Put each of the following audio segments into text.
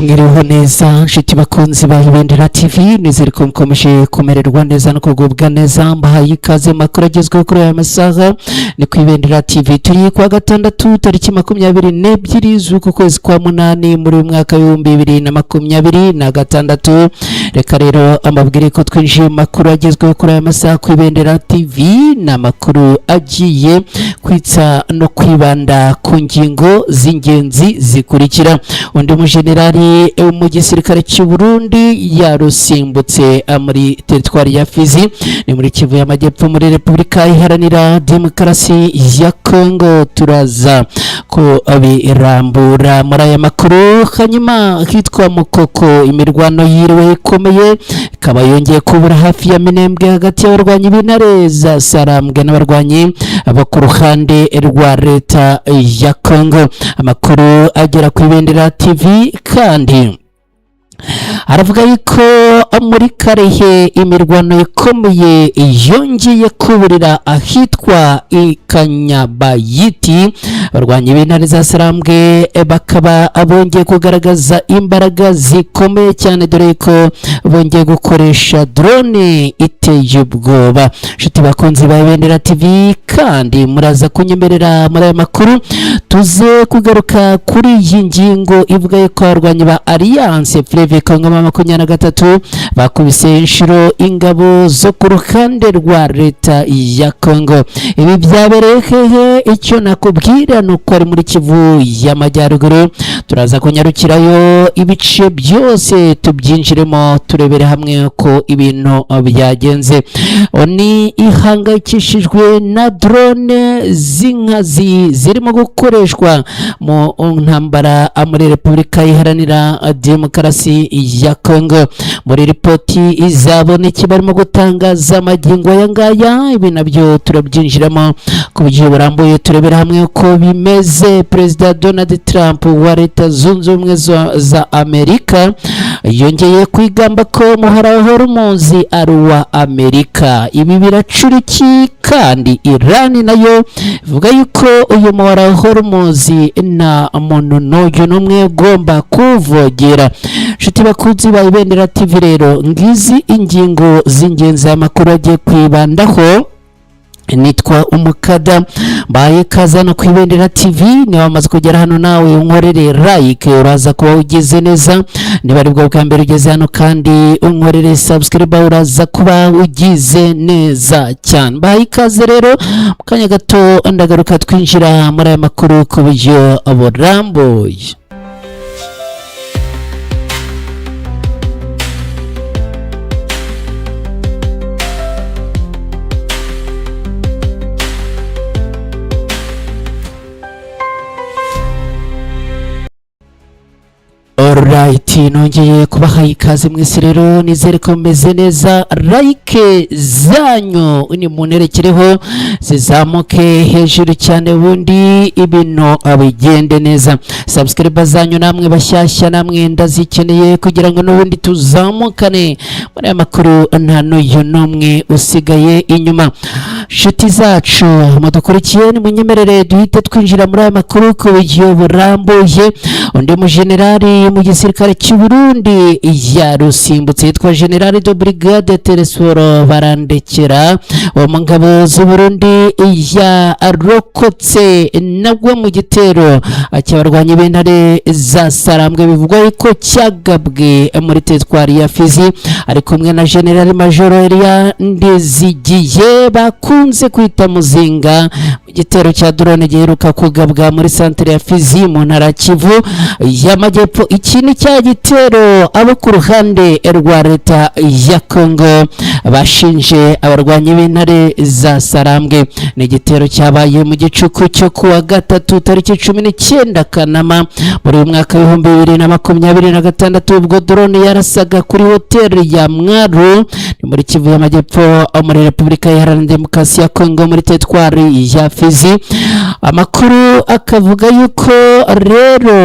Mwiriho neza nshuti bakunzi ba Ibendera TV, nizere ko mukomeje kumererwa neza no kugubwa neza. Mbahaye ikaze makuru agezweho kuri aya masaha ni ku Ibendera TV. Turi kuwa gatandatu, tariki 22 z'uku kwezi kwa munani muri uyu mwaka w'2026. Reka rero amabwire ko twinjiye mu makuru agezweho kuri aya masaha ku Ibendera TV. Ni amakuru agiye kwitsa no kwibanda ku ngingo z'ingenzi zikurikira: undi mujenerali mu gisirikare cy'u Burundi yarusimbutse muri teritwari ya Fizi, ni muri Kivu y'Amajyepfo, muri Repubulika Iharanira Demokarasi ya Kongo. Turaza kubirambura muri aya makuru. Hanyuma hitwa Mukoko, imirwano yiriwe ikomeye ikaba yongeye kubura hafi ya Minembwe hagati y'abarwanyi b'intare za Sarambwe n'abarwanyi bo ku ruhande rwa leta ya Kongo. Amakuru agera ku Ibendera TV kandi aravuga yuko muri Karehe imirwano ikomeye yongeye kuburira ahitwa Ikanyabayiti, abarwanyi b'intare za Sarambwe bakaba bongeye kugaragaza imbaraga zikomeye cyane, dore ko bongeye gukoresha drone iteye ubwoba. Inshuti bakunzi ba Ibendera TV, kandi muraza kunyemerera muri aya makuru tuze kugaruka kuri iyi ngingo ivuga yuko abarwanyi ba Alliance Fleuve Congo 23 bakubise inshuro ingabo zo ku ruhande rwa leta ya Congo. Ibi byabereye hehe? Icyo nakubwira ni uko ari muri Kivu y'Amajyaruguru. Turaza kunyarukirayo ibice byose tubyinjiremo, turebere hamwe ko ibintu byagenze. Ni ihangayikishijwe na drone z'inkazi zirimo gukoreshwa mu ntambara muri Repubulika Iharanira Demokarasi ya Kongo. Muri ripoti izabona barimo gutangaza amagingo aya ngaya, ibi nabyo turabyinjiramo ku buryo burambuye, turebera hamwe uko bimeze. Perezida Donald Trump wa Leta Zunze Ubumwe za Amerika yongeye kwigamba ko umuhora wa Hormuz ari uwa Amerika. Ibi biracura iki? Kandi Iran nayo ivuga yuko uyu muhora wa Hormuz nta muntu n'uyu n'umwe ugomba kuvogera. Inshuti bakunzi ba Ibendera TV, rero ngizi ingingo z'ingenzi amakuru agiye kwibandaho. Nitwa Umukada, mbaye kaza no ku Ibendera TV. Niba wamaze kugera hano nawe unkorere like, uraza kuba ugeze neza. Niba aribwo bwa mbere ugeze hano kandi unkorere subscribe, uraza kuba ugize neza cyane. Mbaye ikaze rero, mu kanya gato ndagaruka twinjira muri aya makuru ku buryo burambuye. Alright, nongeye kubaha ikaze mwese rero, nizere ko mumeze neza. Like zanyu ni munerekereho zizamuke hejuru cyane, ubundi ibintu bigende neza. Subscribe zanyu namwe bashyashya namwe ndazikeneye kugira ngo n'ubundi tuzamukane muri aya makuru, nta n'uyu n'umwe usigaye inyuma. Inshuti zacu mudukurikiye, nimunyemerere duhite twinjira muri aya makuru ku buryo burambuye. Undi mujenerali mu gisirikare cy'u Burundi yarusimbutse, yitwa General de Brigade Telesforo Barandekera wo mu ngabo z'u Burundi, yarokotse nabwo mu gitero cy'abarwanyi b'intare za Sarambwe bivugwa yuko cyagabwe muri teritwari ya Fizi, ari kumwe na General Major Elia Ndizigiye bakunze kwita Muzinga, mu gitero cya drone giheruka kugabwa muri santere ya Fizi mu ntara ya Kivu y'Amajyepfo. Iki ni cya gitero abo ku ruhande rwa leta ya Kongo bashinje abarwanyi b'intare za Sarambwe. Ni igitero cyabaye mu gicuku cyo kuwa gatatu, tariki 19 Kanama muri uyu mwaka w'2026, ubwo drone yarasaga kuri hoteli ya Mwaru, ni muri Kivu y'Amajyepfo, muri Repubulika Iharanira Demokarasi ya Kongo, muri teritwari ya Fizi. Amakuru akavuga yuko rero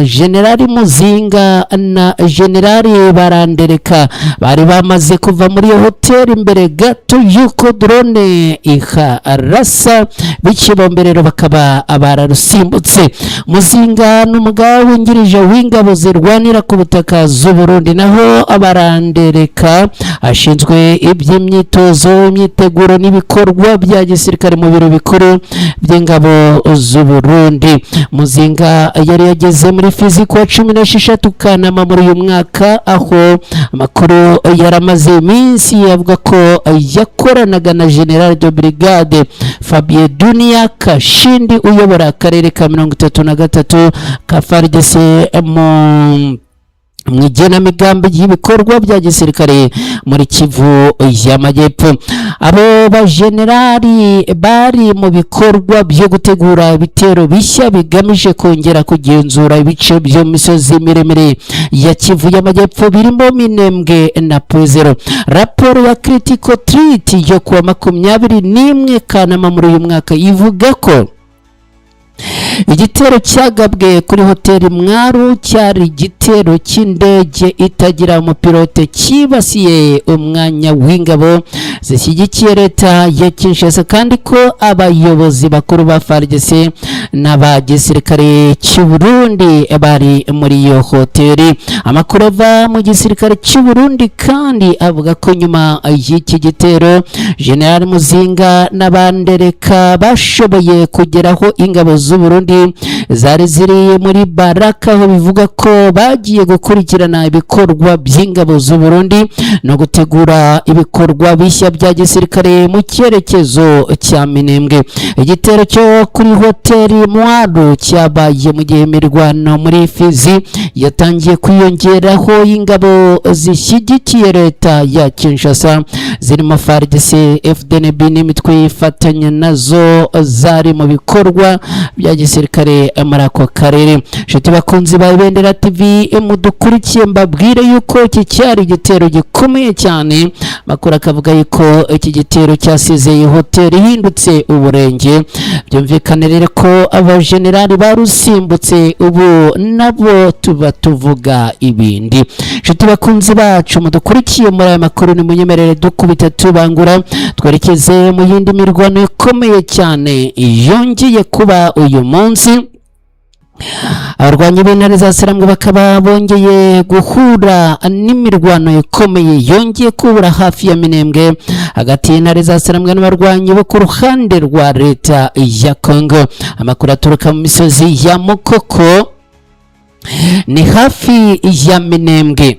General Generali Muzinga na Generali Barandereka bari bamaze kuva muri iyo hoteli mbere gato y'uko drone iharasa, bityo bombi rero bakaba bararusimbutse. Muzinga ni umugaba wungirije w'ingabo zirwanira ku butaka z'u Burundi, naho Barandereka ashinzwe iby'imyitozo, imyiteguro n'ibikorwa bya gisirikare mu biro bikuru by'ingabo z'u Burundi. Muzinga yari yageze muri Fizi kuwa 16 Kanama muri uyu mwaka, aho amakuru yaramaze iminsi avuga ko yakoranaga na General de Brigade Fabien Dunia Kashindi uyobora akarere ka 33 ka FARDC mu igenamigambi ry'ibikorwa bya gisirikare muri Kivu y'Amajyepfo. Abo bajenerali bari mu bikorwa byo gutegura ibitero bishya bigamije kongera kugenzura ibice byo mu misozi miremire ya Kivu y'Amajyepfo birimo Minembwe na Pwezero. Raporo ya Critical Threat yo kuwa 21 Kanama muri uyu mwaka ivuga ko igitero cyagabwe kuri hoteli Mwaru cyari igitero cy'indege itagira umupilote cyibasiye umwanya w'ingabo zishyigikiye leta ya Kinshasa, kandi ko abayobozi bakuru ba FARDC n'aba gisirikare cy'u Burundi bari muri iyo hoteli. Amakuru ava mu gisirikare cy'u Burundi kandi avuga ko nyuma y'iki gitero General Muzinga n'abandereka bashoboye kugeraho ingabo z'u Burundi zari ziri muri Baraka, aho bivuga ko bagiye gukurikirana ibikorwa by'ingabo z'u Burundi no gutegura ibikorwa bishya bya gisirikare mu cyerekezo cya Minembwe. Igitero cyo kuri hoteli Mwaru cyabaye mu gihe imirwano muri Fizi yatangiye kwiyongeraho ingabo zishyigikiye leta ya Kinshasa zirimo FARDC, FDNB n'imitwe yifatanya nazo zari mu bikorwa bya gisirikare muri ako karere. Inshuti bakunzi ba Ibendera TV mudukurikiye, mbabwire yuko iki cyari igitero gikomeye cyane. Amakuru akavuga yuko iki gitero cyasize iyi hoteli ihindutse uburenge. Byumvikane rero ko abajenerali barusimbutse, ubu nabo tuba tuvuga ibindi. Inshuti bakunzi bacu mudukurikiye muri aya makuru, nimunyemerere dukubita tubangura twerekeze mu yindi mirwano ikomeye cyane yongeye kuba uyu munsi. Abarwanyi b'intare za Sarambwe bakaba bongeye guhura n'imirwano ikomeye yongeye kubura hafi ya Minembwe hagati y'intare za Sarambwe n'abarwanyi bo ku ruhande rwa leta ya Congo. Amakuru aturuka mu misozi ya Mukoko ni hafi ya Minembwe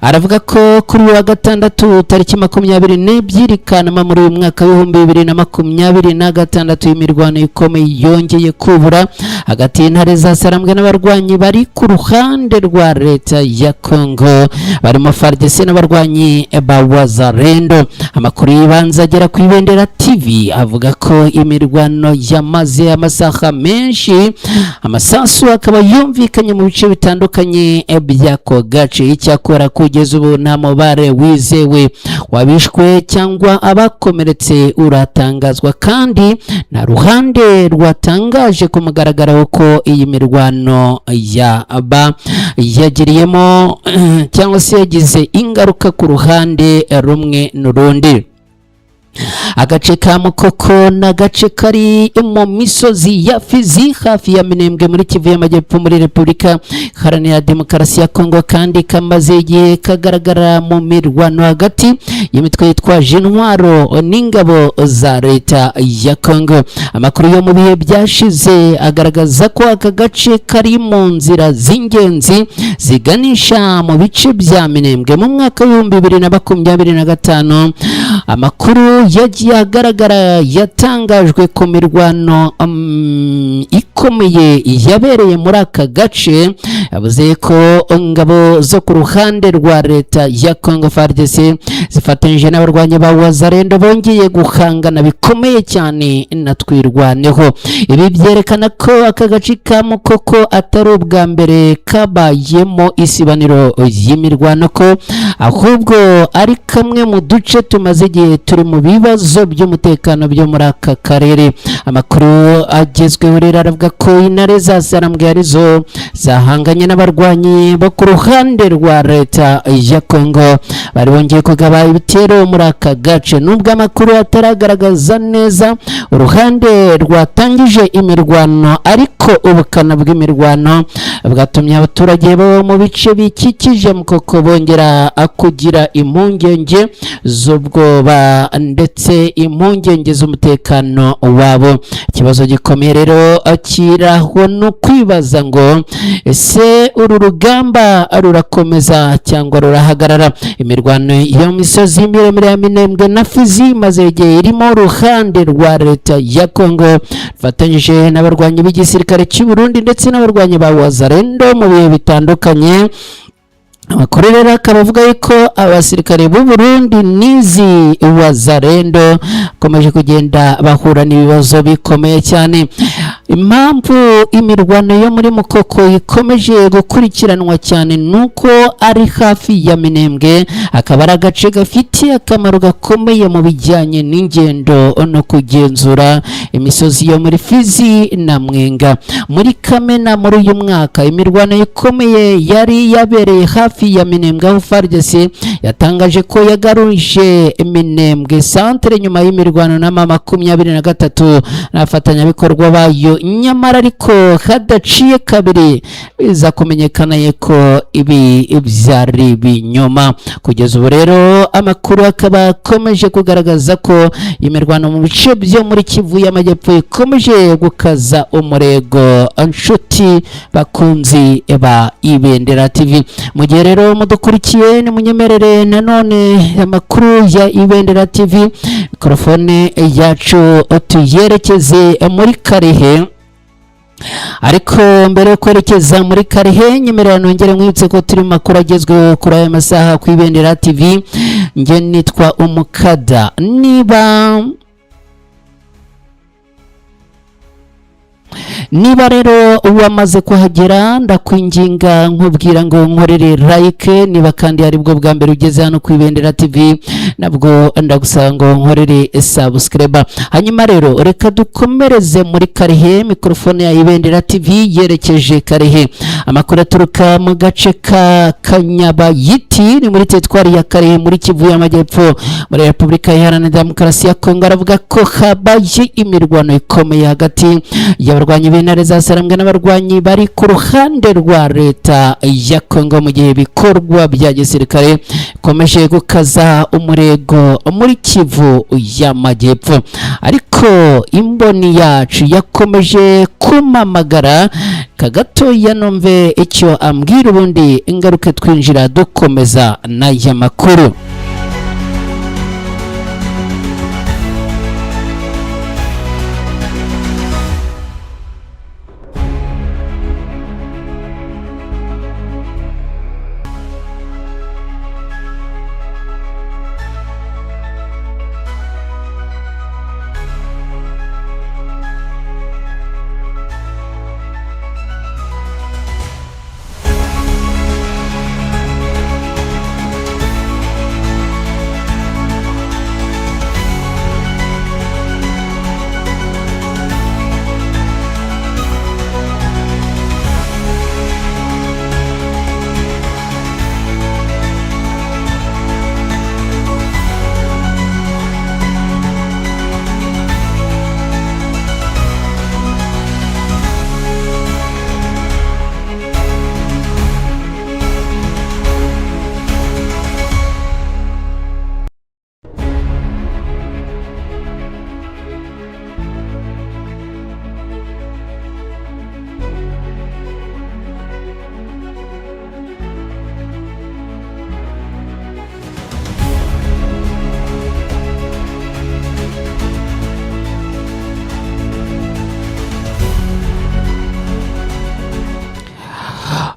aravuga ko kuri uyu wa gatandatu tariki 22 Kanama muri uyu mwaka w'2026 imirwano ikomeye yongeye kubura hagati y'intare za Sarambwe n'abarwanyi bari ku ruhande rwa leta ya Congo barimo FARDC n'abarwanyi ba Wazalendo. Amakuru y'ibanze agera ku Ibendera TV avuga ko imirwano yamaze amasaha menshi, amasasu akaba yumvikanye mu bice bitandukanye by'ako gace. Icyakora kugeza ubu nta mubare wizewe wabishwe cyangwa abakomeretse uratangazwa, kandi nta ruhande rwatangaje ku mugaragaro ko iyi mirwano yaba yagiriyemo cyangwa se yagize ingaruka ku ruhande rumwe n'urundi. Agace ka Mukoko ni agace kari mu misozi ya Fizi hafi ya Minembwe muri Kivu y'Amajyepfo muri Repubulika Iharanira Demokarasi ya Kongo, kandi kamaze igihe kagaragara mu mirwano hagati y'imitwe yitwaje intwaro n'ingabo za leta ya Kongo. Amakuru yo mu bihe byashize agaragaza ko aka gace kari mu nzira z'ingenzi ziganisha mu bice bya Minembwe. Mu mwaka w'2025 amakuru yagiye agaragara yatangajwe ku mirwano ikomeye yabereye muri aka gace, yavuze ko ingabo zo ku ruhande rwa leta ya Congo FARDC zifatanyije n'abarwanyi ba Wazalendo bongeye guhangana bikomeye cyane na Twirwaneho. Ibi byerekana ko aka gace ka Mukoko atari ubwa mbere kabayemo isibaniro ry'imirwano, ko ahubwo ari kamwe mu duce tumaze igihe turi mu bibazo by'umutekano byo muri aka karere. Amakuru agezweho rero aravuga ko intare za Sarambwe arizo zahanganye bahanganye n'abarwanyi bo ku ruhande rwa leta ya Kongo bari bongeye kugaba ibitero muri aka gace. Nubwo amakuru ataragaragaza neza uruhande rwatangije imirwano, ariko ubukana bw'imirwano bwatumye abaturage bo mu bice bikikije Mukoko bongera kugira impungenge z'ubwoba ndetse impungenge z'umutekano wabo. Ikibazo gikomeye rero kiraho no kwibaza ngo ese uru rugamba rurakomeza cyangwa rurahagarara? Imirwano yo mu misozi miremire ya Minembwe na Fizi imaze igihe irimo uruhande rwa leta ya Kongo rufatanyije n'abarwanyi b'igisirikare cy'u Burundi ndetse n'abarwanyi ba Wazalendo mu bihe bitandukanye. Amakuru rero akaba avuga yuko abasirikare b'u Burundi n'izi Wazalendo bakomeje kugenda bahura n'ibibazo bikomeye cyane. Impamvu imirwano yo muri Mukoko ikomeje gukurikiranwa cyane nuko ari hafi ya Minembwe, akaba ari agace gafitiye akamaro gakomeye mu bijyanye n'ingendo no kugenzura imisozi yo muri Fizi na Mwenga. Muri Kamena muri uyu mwaka, imirwano ikomeye yari yabereye hafi ya Minembwe, aho FARDC yatangaje ko yagaruje Minembwe centre nyuma y'imirwano na M23 n'abafatanyabikorwa bayo. Nyamara ariko hadaciye kabiri biza kumenyekana ko ibi byari ibinyoma. Kugeza ubu rero amakuru akaba akomeje kugaragaza ko imirwano mu bice byo muri Kivu y'Amajyepfo ikomeje gukaza umurego. Nshuti bakunzi ba Ibendera TV, mu gihe rero mudukurikiye, nimunyemerere nanone amakuru ya Ibendera TV, mikorofone yacu tuyerekeze muri Karehe. Ariko mbere yo kwerekeza muri Karehe, nyemerera nongere mwibutse ko turi mu makuru agezweho kuri aya masaha ku Ibendera TV. Njye nitwa Umukada. Niba rero wamaze kuhagera, ndakwinginga nkubwira ngo nkorere like. Niba kandi ari bwo bwa mbere ugeze hano ku Ibendera TV, nabwo ndagusaba ngo nkorere subscribe. Hanyuma rero reka dukomereze muri Karehe. Mikorofone ya Ibendera TV yerekeje Karehe. Amakuru aturuka mu gace ka Kanyabayiti, ni muri teritwari ya Karehe muri Kivu y'Amajyepfo muri Repubulika Iharanira Demokarasi ya Kongo, aravuga ko habaye imirwano ikomeye hagati y'abarwanyi b'intare za Sarambwe n'abarwanyi bari ku ruhande rwa leta ya Kongo, mu gihe ibikorwa bya gisirikare bikomeje gukaza umurego muri Kivu y'Amajyepfo. Ariko imboni yacu yakomeje kumamagara kagatoya, numve icyo ambwira, ubundi ingaruke twinjira dukomeza n'aya makuru.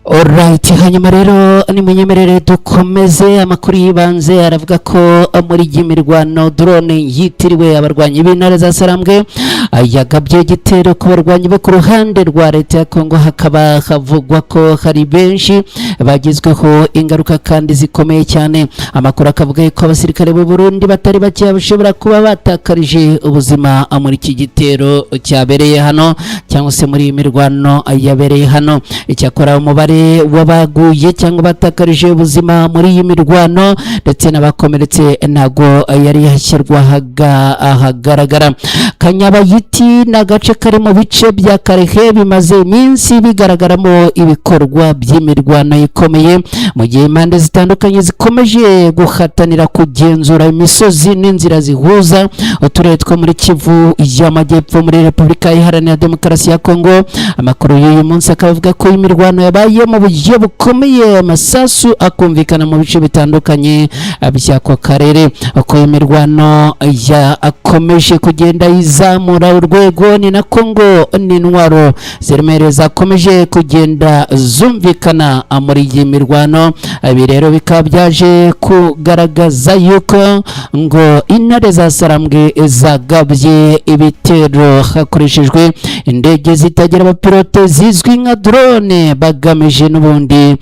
Alright, hanyuma rero nimunyemerere dukomeze. Amakuru y'ibanze aravuga ko muri iyi mirwano drone yitiriwe abarwanyi b'intare za Sarambwe yagabye igitero ku barwanyi bo ku ruhande rwa leta ya Kongo, hakaba havugwa ko hari benshi bagizweho ingaruka kandi zikomeye cyane. Amakuru akavuga ko abasirikare b'u Burundi batari bake bashobora kuba batakarije ubuzima muri iki gitero cyabereye hano, cyangwa se muri iyi mirwano yabereye hano. Icyakora umubare Umubare w'abaguye cyangwa batakarije ubuzima muri iyi mirwano ndetse n'abakomeretse ntago yari yashyirwa ahagaragara. Kanyabayiti ni agace kari mu bice bya Karehe bimaze iminsi bigaragaramo ibikorwa by'imirwano ikomeye, mu gihe impande zitandukanye zikomeje guhatanira kugenzura imisozi n'inzira zihuza uturere two muri Kivu y'Amajyepfo muri Repubulika Iharanira Demokarasi ya Kongo. Amakuru y'uyu munsi akaba avuga ko imirwano yabaye mu buryo bukomeye, amasasu akumvikana mu bice bitandukanye by'ako karere. Uko imirwano yakomeje kugenda izamura urwego, ni nako ngo n'intwaro ziremereye zakomeje kugenda zumvikana muri iyi mirwano. Ibi rero bikaba byaje kugaragaza yuko ngo intare za Sarambwe zagabye ibitero hakoreshejwe indege zitagira abapilote zizwi nka drone, bagamije n'ubundi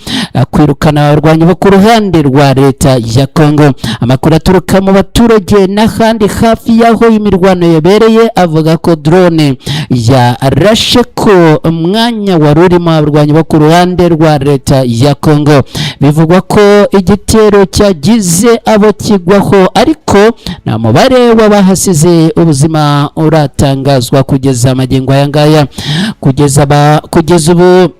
kwirukana abarwanyi bo ku ruhande rwa leta ya Kongo. Amakuru aturuka mu baturage n'ahandi hafi y'aho imirwano yabereye avuga ko drone yarashe ko umwanya wari urimo abarwanyi bo ku ruhande rwa leta ya Kongo. Bivugwa ko igitero cyagize abo kigwaho, ariko nta mubare w'abahasize ubuzima uratangazwa kugeza magingo aya ngaya. Kugeza ubu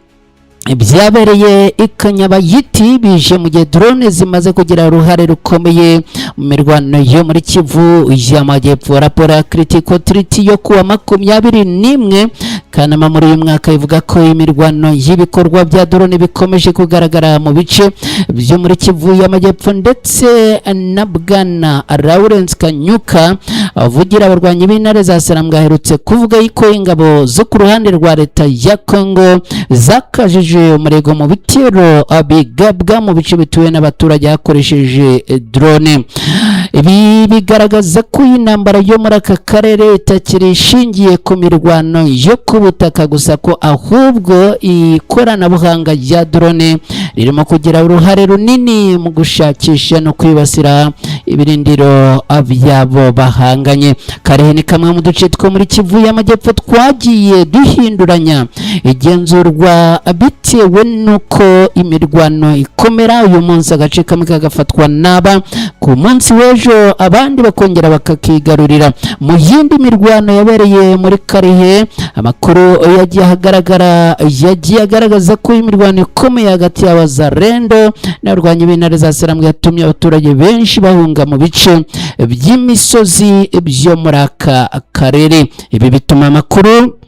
ibyabereye i Kanyabayiti bije mu gihe drone zimaze kugira uruhare rukomeye mu mirwano yo muri Kivu y'Amajyepfo. Raporo ya Critical Threat yo kuwa 21 Kanama muri uyu mwaka ivuga ko imirwano y'ibikorwa bya drone bikomeje kugaragara mu bice byo muri Kivu y'Amajyepfo, ndetse na Bwana Lawrence Kanyuka avugira abarwanyi b'intare za Sarambwe aherutse kuvuga yuko ingabo zo ku ruhande rwa leta ya Kongo zakajije umurego mu bitero bigabwa mu bice bituwe n'abaturage hakoresheje drone. Ibi bigaragaza ko iyi ntambara yo muri aka karere itakiri ishingiye ku mirwano yo ku butaka gusa, ko ahubwo ikoranabuhanga rya drone ririmo kugira uruhare runini mu gushakisha no kwibasira ibirindiro byabo bahanganye. Karehe ni kamwe mu duce two muri Kivu y'Amajyepfo twagiye duhinduranya igenzurwa bitewe n'uko imirwano ikomera. Uyu munsi agace kamwe kagafatwa n'aba, ku munsi w'ejo abandi bakongera bakakigarurira. Mu yindi mirwano yabereye muri Karehe, amakuru yagiye ahagaragara yagiye agaragaza ko imirwano ikomeye hagati y'abazarendo n'abarwanyi b'intare za Sarambwe yatumye abaturage benshi bahunga mu bice by'imisozi byo muri aka karere. Ibi bituma amakuru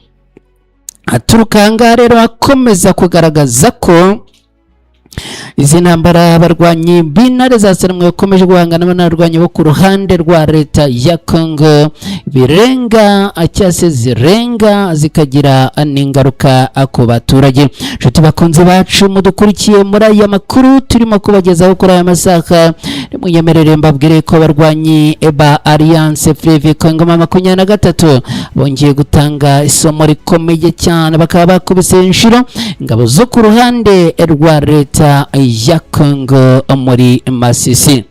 aturuka aha ngaha rero akomeza kugaragaza ko izi ntambara abarwanyi b'intare za Sarambwe bakomeje guhangana n'abarwanyi bo ku ruhande rwa leta ya Kongo birenga cyangwa se zirenga zikagira n'ingaruka ku baturage. Inshuti bakunze bacu mudukurikiye muri aya makuru turimo kubagezaho kuri aya masaha, munyemerere mbabwire ko abarwanyi ba Alliance Fleuve Congo 23 bongeye gutanga isomo rikomeye cyane, bakaba bakubise inshuro ingabo zo ku ruhande rwa leta ya Kongo muri Masisi.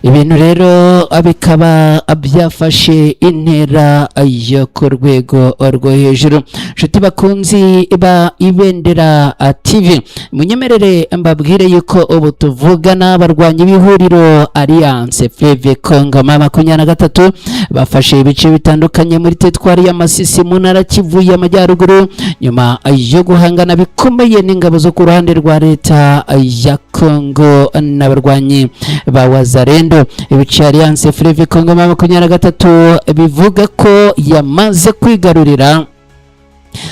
Ibintu rero bikaba byafashe intera yo ku rwego rwo hejuru. Inshuti bakunzi ba Ibendera TV, munyemerere mbabwire yuko ubu tuvugana abarwanyi b'ihuriro Alliance Fleuve Congo 23 bafashe ibice bitandukanye muri teritwari ya Masisi mu ntara Kivu y'Amajyaruguru, nyuma yo guhangana bikomeye n'ingabo zo ku ruhande rwa leta ya Kongo n'abarwanyi ba Wazalendo. Ibice Alliance Fleuve Congo 23 bivuga ko yamaze kwigarurira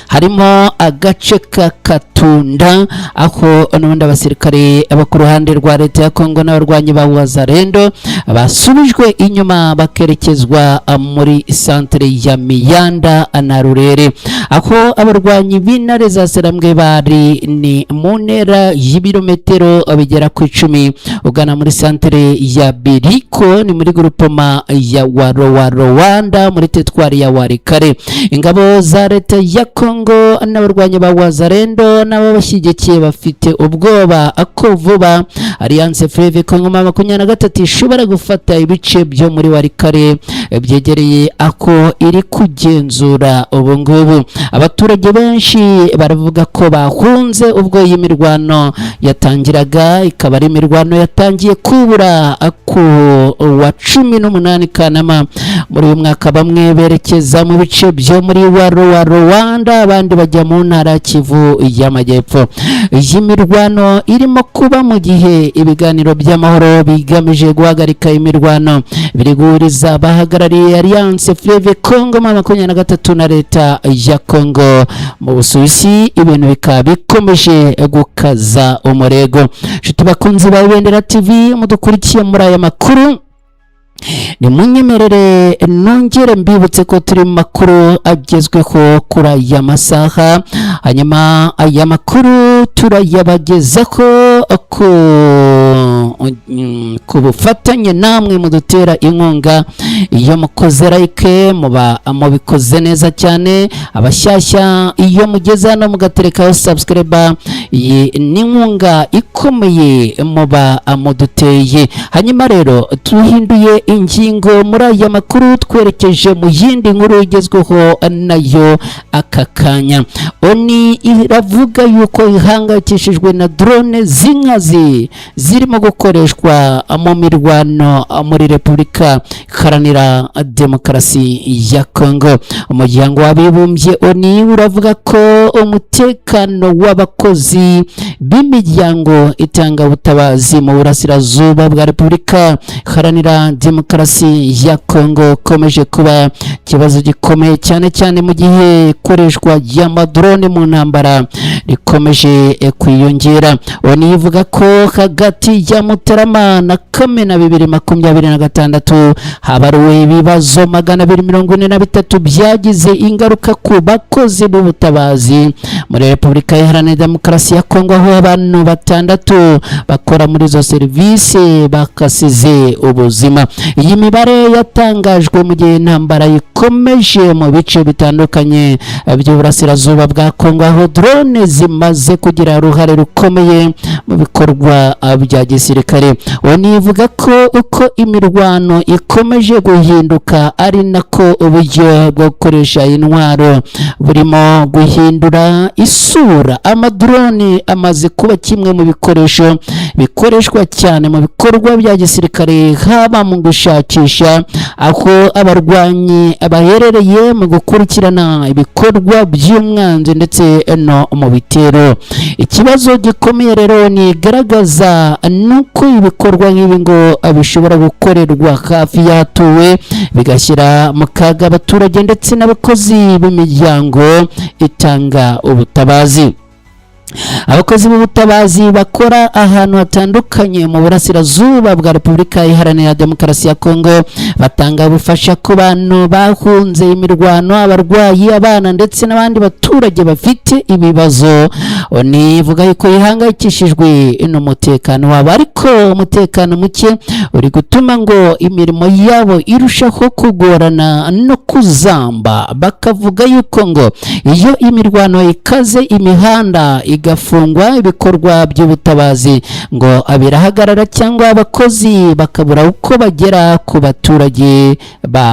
harimo agace ka Katunda, aho n'ubundi abasirikare bo ku ruhande rwa leta ya Kongo n'abarwanyi ba Wazalendo basubijwe inyuma bakerekezwa muri santere ya Miyanda na Rurere, aho abarwanyi b'intare za Sarambwe bari ni mu ntera y'ibirometero bigera ku 10 ugana muri santere ya Biriko, ni muri grupoma ya Warowanda muri teritwari ya Warikare. Ingabo za leta ya Kongo n'abarwanyi ba Wazalendo n'ababashyigikiye bafite ubwoba ko vuba Alliance Fleuve Congo M23 ishobora gufata ibice byo muri Walikale byegereye ako iri kugenzura ubu ngubu. Abaturage benshi baravuga ko bahunze ubwo iyi mirwano yatangiraga, ikaba ari imirwano yatangiye kubura ku wa 18 Kanama muri uyu mwaka. Bamwe berekeza mu bice byo muri wa Rwanda, abandi bajya mu ntara ya Kivu y'Amajyepfo. Iyi mirwano irimo kuba mu gihe ibiganiro by'amahoro bigamije guhagarika imirwano biri guhuriza abahagarariye Alliance Fleuve Congo M23 na leta ya Congo mu Busuwisi, ibintu bikaba bikomeje gukaza umurego. Nshuti bakunzi ba Ibendera TV mudukurikiye muri aya makuru, nimunyemerere nongere mbibutse ko turi mu makuru agezweho kuri aya masaha. Hanyuma aya makuru turayabagezaho ku bufatanye namwe mudutera inkunga. Iyo mukoze like muba mubikoze neza cyane. Abashyashya, iyo mugeze hano mugaterekaho subscribe, iyi ni inkunga ikomeye muba muduteye. Hanyuma rero tuhinduye ingingo muri aya makuru, twerekeje mu yindi nkuru igezweho nayo aka kanya. ONU iravuga yuko ihangayikishijwe na drone z'inkazi zirimo gukoreshwa mu mirwano muri Repubulika Iharanira Demokarasi ya Congo. Umuryango w'Abibumbye ONU uravuga ko umutekano w'abakozi b'imiryango itanga ubutabazi mu burasirazuba bwa Repubulika Iharanira Demokarasi ya Congo ukomeje kuba ikibazo gikomeye, cyane cyane mu gihe ikoreshwa ry'amadrone mu ntambara rikomeje kwiyongera. ONU ivuga ko hagati ya Mutarama na Kamena 2026 habaruwe ibibazo 243 byagize ingaruka ku bakozi b'ubutabazi muri Repubulika Iharanira Demokarasi ya Kongo, aho abantu batandatu bakora muri izo serivisi bakasize ubuzima. Iyi mibare yatangajwe mu gihe intambara ikomeje mu bice bitandukanye by'uburasirazuba bwa Kongo, aho drone zimaze kugira uruhare rukomeye mu bikorwa bya gisirikare. ONU ivuga ko uko imirwano ikomeje guhinduka ari nako uburyo bwo gukoresha intwaro burimo guhindura isura. Amadrone amaze kuba kimwe mu bikoresho bikoreshwa cyane mu bikorwa bya gisirikare, haba mu gushakisha aho abarwanyi baherereye, mu gukurikirana ibikorwa by'umwanzi ndetse no mu bitero. Ikibazo gikomeye rero nigaragaza nuko ibikorwa nk'ibi ngo bishobora gukorerwa hafi y'ahatuwe, bigashyira mu kaga abaturage ndetse n'abakozi b'imiryango itanga ubutabazi. Abakozi b'ubutabazi bakora ahantu hatandukanye mu burasirazuba bwa Repubulika Iharanira Demokarasi ya Kongo batanga ubufasha ku bantu bahunze imirwano, abarwayi, abana ndetse n'abandi baturage bafite ibibazo. Nivuga yuko ihangayikishijwe n'umutekano wabo, ariko umutekano muke uri gutuma ngo imirimo yabo irushaho kugorana no kuzamba. Bakavuga yuko ngo iyo imirwano ikaze, imihanda igafungwa, ibikorwa by'ubutabazi ngo birahagarara cyangwa abakozi bakabura uko bagera ku baturage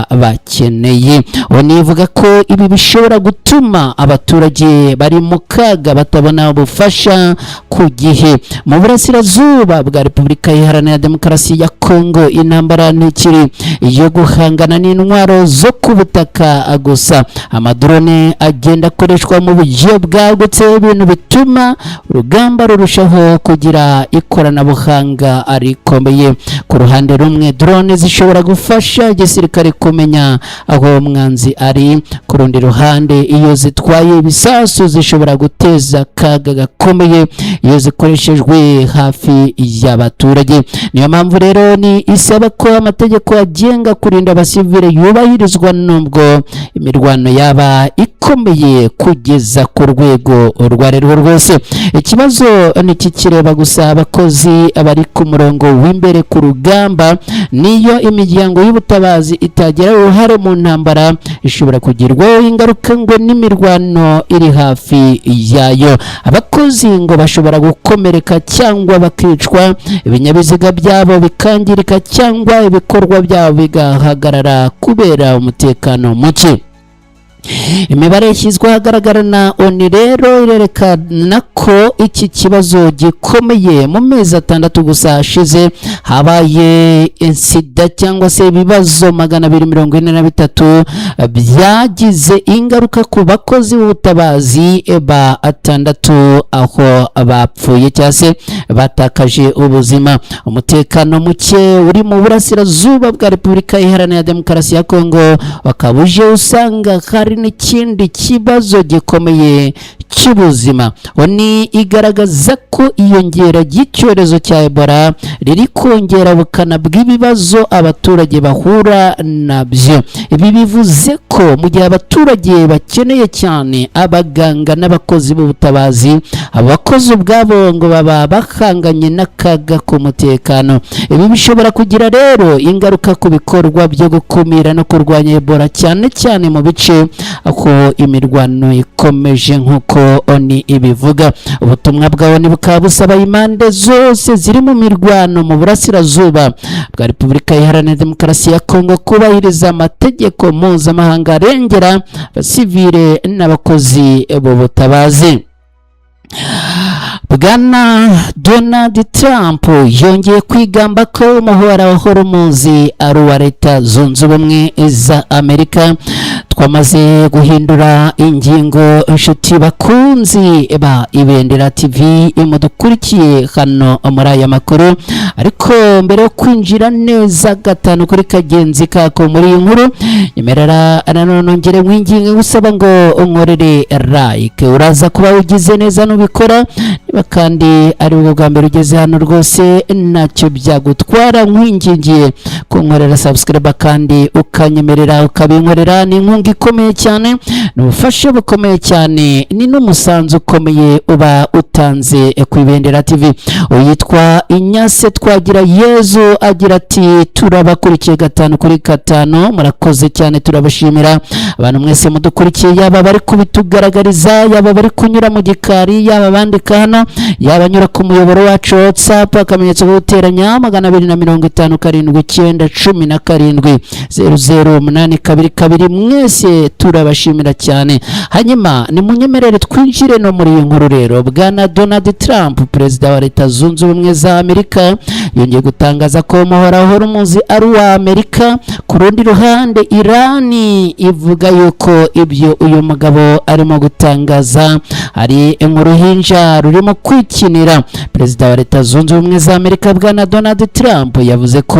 bakeneye. Nivuga ko ibi bishobora gutuma abaturage bari mu kaga batabona ubufasha ku gihe. Mu burasirazuba bwa Repubulika Iharanira Demokarasi ya Kongo, intambara ntikiri iyo guhangana n'intwaro zo ku butaka gusa. Amadrone agenda akoreshwa mu buryo bwagutse, ibintu bituma urugamba rurushaho kugira ikoranabuhanga rikomeye. Ku ruhande rumwe, drone zishobora gufasha igisirikare kumenya aho umwanzi ari. Ku rundi ruhande, iyo zitwaye ibisasu zishobora guteza akaga gakomeye iyo zikoreshejwe hafi y'abaturage. Niyo mpamvu rero ni isaba ko amategeko agenga kurinda abasivile yubahirizwa, nubwo imirwano yaba ikomeye kugeza ku rwego urwo ari rwo rwose. Yose ikibazo ntikikireba gusa abakozi bari ku murongo w'imbere ku rugamba. Niyo imiryango y'ubutabazi itagira uruhare mu ntambara, ishobora kugirwaho ingaruka ngo n'imirwano iri hafi yayo. Abakozi ngo bashobora gukomereka cyangwa bakicwa, ibinyabiziga byabo bikangirika cyangwa ibikorwa byabo bigahagarara kubera umutekano muke. Imibare yashyizwe ahagaragara na ONU rero irerekana ko iki kibazo gikomeye. Mu mezi 6 gusa ashize, habaye incident cyangwa se ibibazo 243 byagize ingaruka ku bakozi b'ubutabazi ba atandatu, aho bapfuye cyangwa se batakaje ubuzima. Umutekano muke uri mu burasirazuba bwa Repubulika Iharanira Demokarasi ya Kongo bakaba uje usanga hari n'ikindi kibazo gikomeye cy'ubuzima. ONU igaragaza ko iyongera ry'icyorezo cya Ebola riri kongera ubukana bw'ibibazo abaturage bahura nabyo. Ibi bivuze ko mu gihe abaturage bakeneye cyane abaganga n'abakozi b'ubutabazi, abakozi ubwabo ngo baba bahanganye n'akaga k'umutekano. Ibi bishobora kugira rero ingaruka ku bikorwa byo gukumira no kurwanya Ebola, cyane cyane mu bice aho imirwano ikomeje, nk'uko ONU ibivuga. Ubutumwa bwa ONU bukaba busaba impande zose ziri mu mirwano mu burasirazuba bwa Repubulika Iharanira Demokarasi ya Kongo kubahiriza amategeko mpuzamahanga arengera abasivile n'abakozi b'ubutabazi. Bwana Donald Trump yongeye kwigamba ko umuhora wa Hormuz ari uwa Leta Zunze Ubumwe za Amerika. Twamaze guhindura ingingo, inshuti bakunzi ba Ibendera TV mudukurikiye hano muri aya makuru. Ariko mbere yo kwinjira neza gatanu kuri kagenzi kako muri iyi nkuru, nyemerera nanone nongere nkwinginge gusaba ngo unkorere like. Uraza kuba ugize neza nubikora. Niba kandi ari bwo bwa mbere ugeze hano, rwose ntacyo byagutwara nkwingingiye kunkorera subscribe kandi ukanyemerera ukabinkorera. Ni inkunga ikomeye cyane, ni ubufasha bukomeye cyane, ni n'umusanzu ukomeye uba utanze ku Ibendera TV. Uyitwa Inyase Twagira Yezu agira ati: "Turabakurikiye gatanu kuri gatanu." Murakoze cyane, turabashimira abantu mwese mudukurikiye, yaba bari kubitugaragariza, yaba bari kunyura mu gikari, yaba bandika hano, yaba anyura ku muyoboro wacu wa WhatsApp, akamenyetso ko guteranya 257 917 00822. Mwese turabashimira cyane. Hanyuma nimunyemerere twinjire no muri iyi nkuru rero. Bwana Donald Trump, perezida wa Leta Zunze Ubumwe za Amerika, yongeye gutangaza ko umuhora wa Hormuz ari uwa Amerika. Ku rundi ruhande, Irani ivuga yuko ibyo uyu mugabo arimo gutangaza ari nk'uruhinja rurimo kwikinira. Perezida wa Leta Zunze Ubumwe za Amerika, bwana Donald Trump, yavuze ko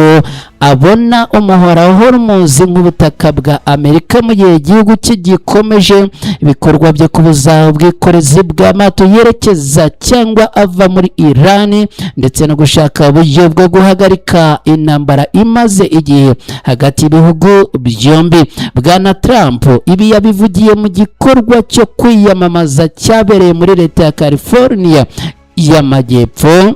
abona umuhora wa Hormuz nk'ubutaka bwa Amerika, mu gihe igihugu cye gikomeje ibikorwa byo kubuza ubwikorezi bw'amato yerekeza cyangwa ava muri Irani, ndetse no gushaka uburyo bwo guhagarika intambara imaze igihe hagati y'ibihugu byombi. Bwana Trump ibi yabivugiye mu gikorwa cyo kwiyamamaza cyabereye muri leta ya California y'Amajyepfo.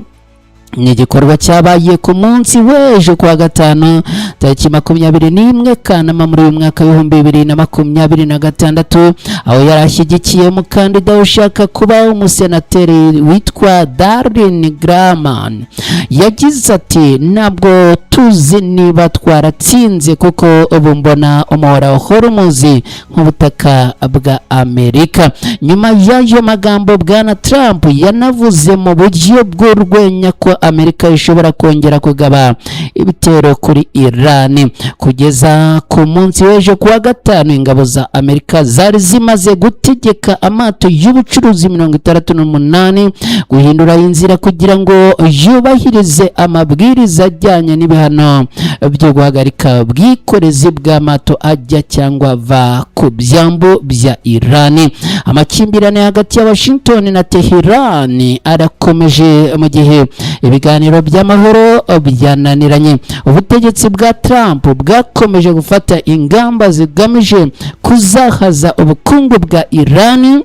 Ni igikorwa cyabaye ku munsi w'ejo kuwa gatanu, tariki 21 Kanama muri uyu mwaka w'2026, aho yari ashyigikiye umukandida ushaka kuba umusenateri witwa Darren Graham. Yagize ati: "Ntabwo tuzi niba twaratsinze, kuko ubu mbona umuhora wa Hormuz nk'ubutaka bwa Amerika." Nyuma y'ayo magambo, bwana Trump yanavuze mu buryo bw'urwenya ko Amerika ishobora kongera kugaba ibitero kuri Iran. Kugeza ku munsi w'ejo kuwa gatanu, ingabo za Amerika zari zimaze gutegeka amato y'ubucuruzi 68 guhindura inzira kugira ngo yubahirize amabwiriza ajyanye n'ibihano byo guhagarika ubwikorezi bw'amato ajya cyangwa ava ku byambu bya Iran. Amakimbirane hagati ya Washington na Tehran arakomeje mu gihe ibiganiro by'amahoro byananiranye. Ubutegetsi bwa Trump bwakomeje gufata ingamba zigamije kuzahaza ubukungu bwa Iran.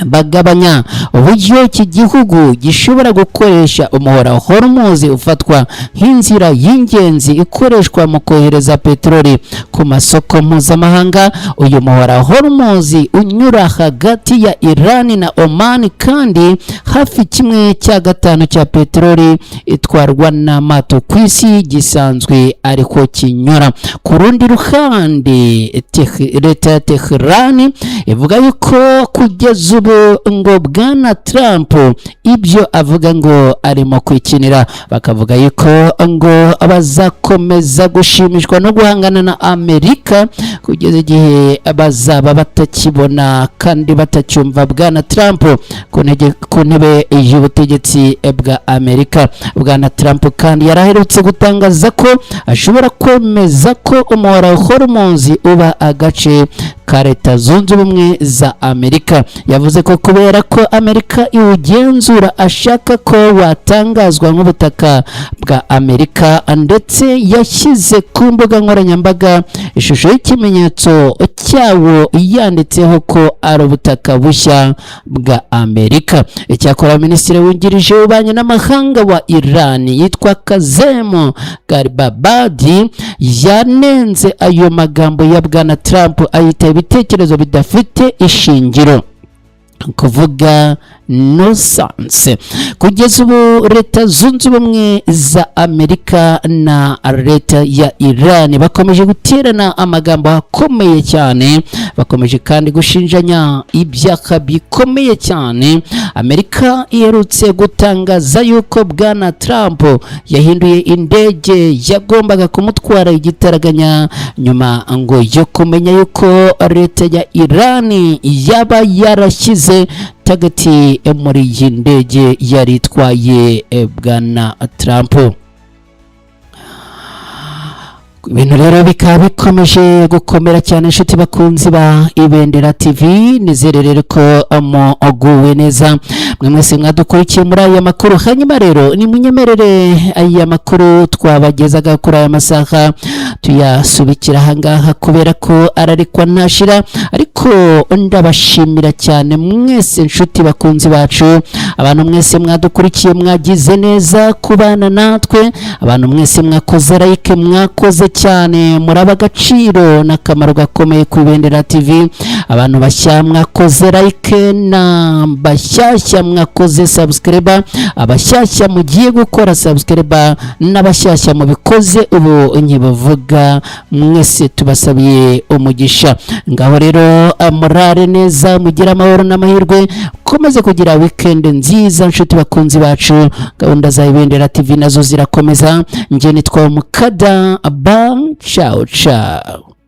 Bagabanya uburyo iki gihugu gishobora gukoresha umuhora Hormuz, ufatwa nk'inzira y'ingenzi ikoreshwa mu kohereza peteroli ku masoko mpuzamahanga. Uyu muhora Hormuz unyura hagati ya Iran na Oman, kandi hafi 1/5 cya peteroli itwarwa n'amato ku isi gisanzwe ariko kinyura. Ku rundi ruhande, leta ya Tehran ivuga yuko kugeza ubu ngo Bwana Trump ibyo avuga ngo arimo kwikinira. Bakavuga yuko ngo bazakomeza gushimishwa no guhangana na Amerika kugeza igihe bazaba batakibona kandi batacyumva Bwana Trump ku ntebe y'ubutegetsi bwa Amerika. Bwana Trump kandi yaraherutse gutangaza ko ashobora kwemeza ko umuhora Hormuz uba agace ka Leta Zunze Ubumwe za Amerika. Yavuze ko kubera ko Amerika iwugenzura, ashaka ko watangazwa nk'ubutaka bwa Amerika, ndetse yashyize ku mbuga nkoranyambaga ishusho y'ikimenyetso cyawo yanditseho ko ari ubutaka bushya bwa Amerika. Icyakora, minisitiri wungirije w'ububanyi n'amahanga wa Iran yitwa Kazem Garibabadi yanenze ayo magambo ya Bwana Trump, ayita ibitekerezo bidafite ishingiro, kuvuga nonsense. Kugeza ubu Leta Zunze Ubumwe za Amerika na leta ya Iran bakomeje guterana amagambo akomeye cyane, bakomeje kandi gushinjanya ibyaha bikomeye cyane. Amerika iherutse gutangaza yuko Bwana Trump yahinduye indege yagombaga kumutwara igitaraganya, nyuma ngo yo kumenya yuko leta ya Iran yaba yarashyize target muri iyi ndege yari itwaye Bwana Trump. Ibintu rero bikaba bikomeje gukomera cyane. Inshuti bakunzi ba Ibendera TV, nizere rero ko muguwe neza, mwe mwese mwadukurikiye muri aya makuru. Hanyuma rero nimunyemerere aya makuru twabagezaga kuri aya masaha tuyasubikira ahangaha, kubera ko ararikwa ntashira. Ariko ndabashimira cyane mwese, inshuti bakunzi bacu, abantu mwese mwadukurikiye, mwagize neza kubana natwe. Abantu mwese mwakoze like, mwakoze cyane, muraba agaciro n'akamaro gakomeye ku Ibendera TV. Abantu bashya mwakoze like, na bashyashya mwakoze subscribe, abashyashya mugiye gukora subscribe n'abashyashya mubikoze ubu nkibavuga, mwese tubasabiye umugisha. Ngaho rero murare neza, mugire amahoro n'amahirwe, mukomeze kugira weekend nziza. Nshuti bakunzi bacu, gahunda za Ibendera TV nazo zirakomeza. Njye nitwa Mukada ba. Ciao ciao.